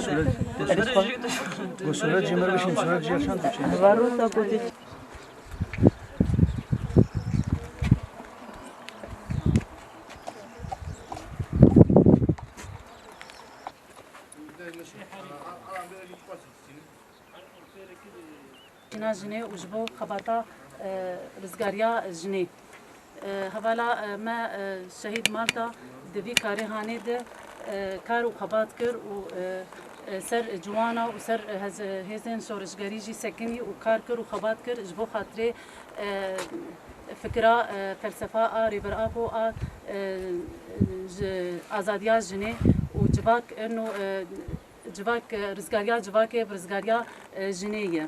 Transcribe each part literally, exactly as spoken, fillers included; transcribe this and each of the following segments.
Go suret cê mir bişîn, suret cê yaşan tu çê. Jina jinê û ji bo xebata, e, rizgariya jinê. E, hevala, e, me, e, Şehîd Malda di vî karê hanê de, e, kar û xebat kir û, e, e, ser ciwana û ser hez-, hêzên şorişgerî jî sekinî û kar kir û xebat kir ji bo xatirê, e, fikira, e, felsefa a Rêber Apo a, e, ji azadiya jinê û civak eno, e, civak, e, rizgariya civakê bi rizgariya, e, jinê ye.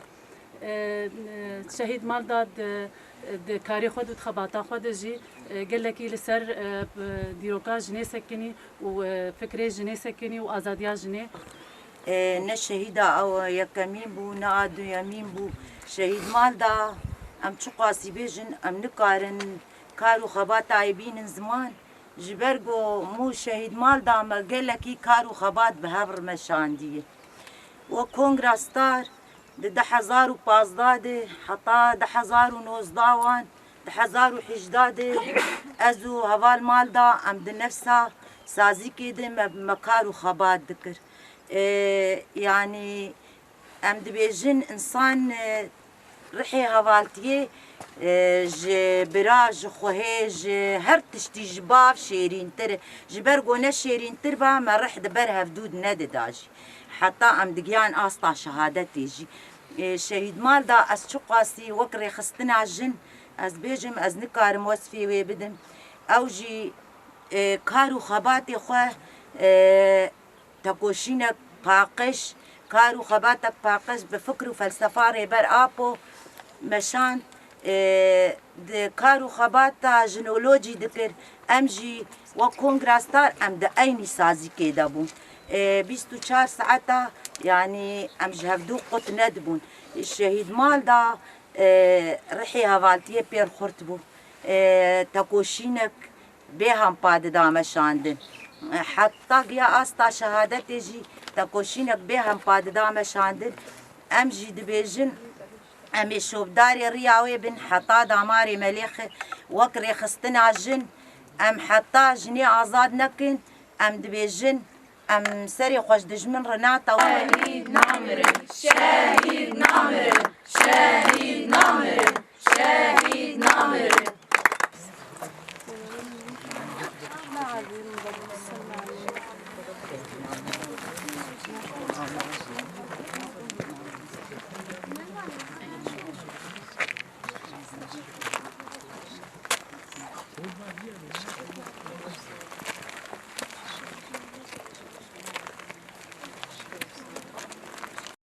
E, e, Şehîd Malda di, di karê xwe de û di xebata xwe de jî, e, gelekî li ser, e, bi dîroka jinê sekinî û, e, fikrê jinê sekinî û azadiya jinê. E, ne şehîda ew yekemîn bû, ne a duyemîn bû. Şehîd Malda, em çiqasî bêjin, em nikarin kar û xebata wê bînin ziman. Ji ber ku mû Şehîd Malda me gelekî kar û xebat bi hev re meşandiye. Wek Kongra Star di du hezar û pazdeh de heta du hezar û nozdeh wan, du hezar û hejdeh de ez û heval Malda em di nefsa sazîkê de me, me kar û xebat dikir. E, yanî em dibêjin însan, e, rihê hevaltiyê, e, ji bira, ji xwehê, ji her tiştî, ji bav şêrîntir e. Ji ber ku ne şêrîntir ba, me rih di ber hevdû de nedida jî. Heta em digiyan asta şehadetê jî. E, Şehîd Malda ez çiqasî wek rêxistina jin, ez bêjim, ez nikarim wesfê wê bidim. Ew jî, e, kar û xebatê xwe, e, tekoşînek paqij, kar û xebatek paqij bi fikr û felsefa Rêber Apo meşand, e, di kar û xebata jinolojî dikir. Em jî wek Kongra Star em di eynî sazîkê de bûn. E, bîst û çar saeta, yanî em ji hevdû qut nedibûn. Şehîd Malda, e, rihê hevaltiyê pêr xurt bû. E, tekoşînek bê hempa dida meşandin. Heta giya asta şehadetê jî tekoşînek bê hempa dida meşandin. Em jî dibêjin, em ê şopdarê riya wê bin heta damarê Melêxê wek rêxistina jin. Em heta jinê azad nekin, em dibêjin, em serê xwe ji dijmin re natewin. Şehîd namirin, şehîd namirin, şehîd namirin. Şehîd namirin.